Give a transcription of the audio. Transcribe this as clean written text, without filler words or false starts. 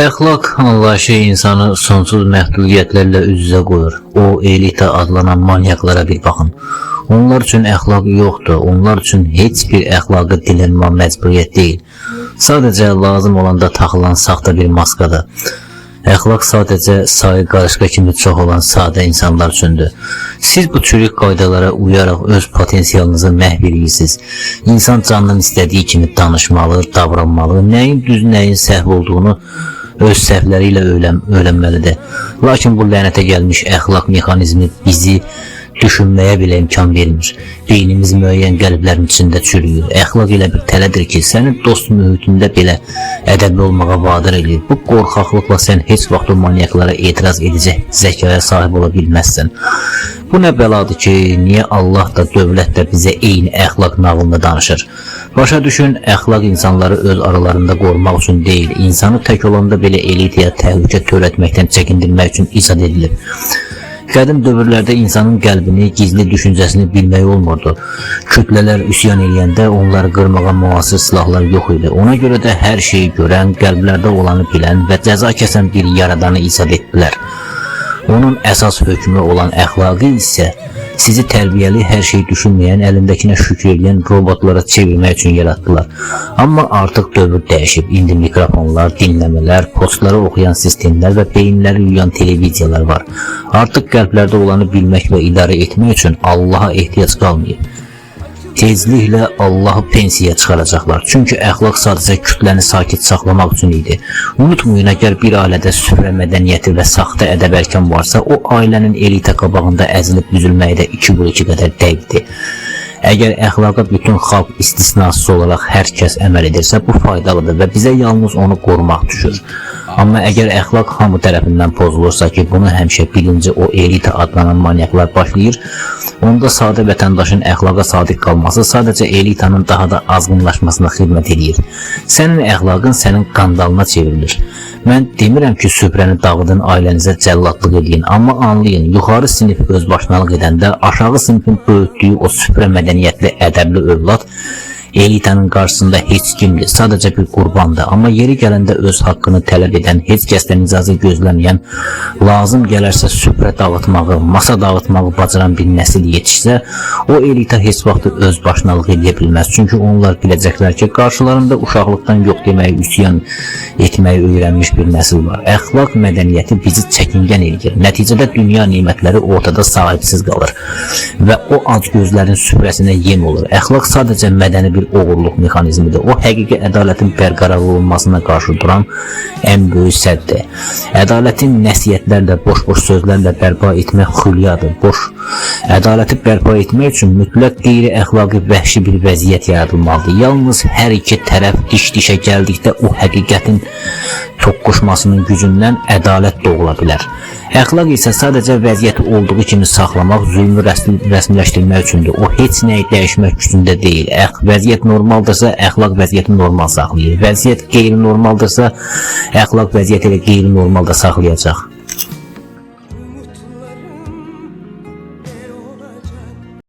Əxlaq anlayışı insanı sonsuz məhdudiyyətlərlə üz-üzə qoyur. O elita adlanan manyaklara bir baxın. Onlar üçün əxlaq yoxdur. Onlar üçün heç bir əxlaqı dilənmə məcburiyyət deyil. Sadəcə lazım olanda taxılan saxta bir maskadır. Əxlaq sadəcə sayı qarışqa kimi çox olan sadə insanlar üçündür. Siz bu çürük qaydalara uyaraq öz potensialınızı məhv edirsiniz. İnsan canının istədiyi kimi danışmalı, davranmalı, nəyin düz, nəyin səhv olduğunu öz səhvləri ilə öyrənməlidir. Lakin bu lənətə gəlmiş əxlaq mexanizmi bizi düşünməyə belə imkan vermir. Beynimiz müəyyən qəlblərin içində çürüyür. Əxlaq elə bir tələdir ki, səni dost mühitində belə ədəbli olmağa vadir eləyir. Bu qorxaqlıqla sən heç vaxt o manyaklara etiraz edəcək zəkaya sahib ola bilməzsən. Bu nə bəladır ki, niyə Allah da dövlət də bizə eyni əxlaq nağılını danışır? Başa düşün, əxlaq insanları öz aralarında qorumaq üçün deyil, insanı tək olanda belə elitaya təhlükə törətməkdən çəkindirmək üçün icad edilib. Qədim dövrlərdə insanın qəlbini, gizli düşüncəsini bilmək olmurdu. Kütlələr üsyan eləyəndə onları qırmağa müasir silahlar yox idi. Ona görə də hər şeyi görən, qəlblərdə olanı bilən və cəza kəsən bir yaradanı icad etdilər. Onun əsas hökmü olan əxlaqı isə sizi tərbiyəli, hər şey düşünməyən, əlindəkinə şükür edən robotlara çevirmək üçün yaratdılar. Amma artıq dövr dəyişib. İndi mikrofonlar, dinləmələr, postları oxuyan sistemlər və beyinləri yuyan televiziyalar var. Artıq qəlblərdə olanı bilmək və idarə etmək üçün Allaha ehtiyac qalmayıb. Tezliklə Allahı pensiyaya çıxaracaqlar. Çünki əxlaq sadəcə kütləni sakit saxlamaq üçün idi. Unutmayın, əgər bir ailədə süfrə mədəniyyəti və saxta ədəb ərkan varsa, o ailənin elita qabağında əzilib büzülməyi də 2 vur 2 qədər dəqiqdir. Əgər əxlaqa bütün xalq istisnasız olaraq hər kəs əməl edirsə, bu faydalıdır və bizə yalnız onu qorumaq düşür. Amma əgər əxlaq hamı tərəfindən pozulursa ki, bunu həmişə birinci o elita adlanan manyaklar başlayır, onda sadə vətəndaşın əxlaqa sadiq qalması sadəcə elitanın daha da azğınlaşmasına xidmət eləyir. Sənin əxlaqın sənin qandalına çevrilir. Mən demirəm ki, süfrəni dağıdın, ailənizə cəlladlıq eləyin, amma anlayın, yuxarı sinif özbaşınalıq edəndə aşağı sinifin böyütdüyü o süfrə mədəniyyətli, ədəbli övlad elitanın qarşısında heç kimdir, sadəcə bir qurbandır. Amma yeri gələndə öz haqqını tələb edən, heç kəsdən icazə gözləməyən, lazım gələrsə süfrə dağıtmağı, masa dağıtmağı bacaran bir nəsil yetişsə, o elita heç vaxt öz başınalıq eləyə bilməz. Çünki onlar biləcəklər ki, qarşılarında uşaqlıqdan yox deməyi, üsyan etməyi öyrənmiş bir nəsil var. Əxlaq mədəniyyəti bizi çəkingən eləyir. Nəticədə dünya nemətləri ortada sahibsiz qalır və o acgözlərin süfrəsinə yem olur. Əxlaq sadəcə mədəni bir oğurluq mexanizmidir. O həqiqi ədalətin bərqərar olunmasına qarşı duran ən böyük səddir. Ədalətin nəsihətlərlə, boş-boş sözlərlə bərpa etmək xülyadır. Boş ədaləti bərpa etmək üçün mütləq qeyri-əxlaqi vəhşi bir vəziyyət yaradılmalıdır. Yalnız hər iki tərəf diş-dişə gəldikdə o həqiqətin toqquşmasının gücündən ədalət doğula bilər. Əxlaq isə sadəcə vəziyyəti olduğu kimi saxlamaq, zülmü rəsmiləşdirmək üçündür. O heç nəyi dəyişmək gücündə deyil. Vəziyyət normaldırsa, əxlaq vəziyyəti normal saxlayır. Vəziyyət qeyri-normaldırsa, əxlaq vəziyyəti elə qeyri-normal da saxlayacaq.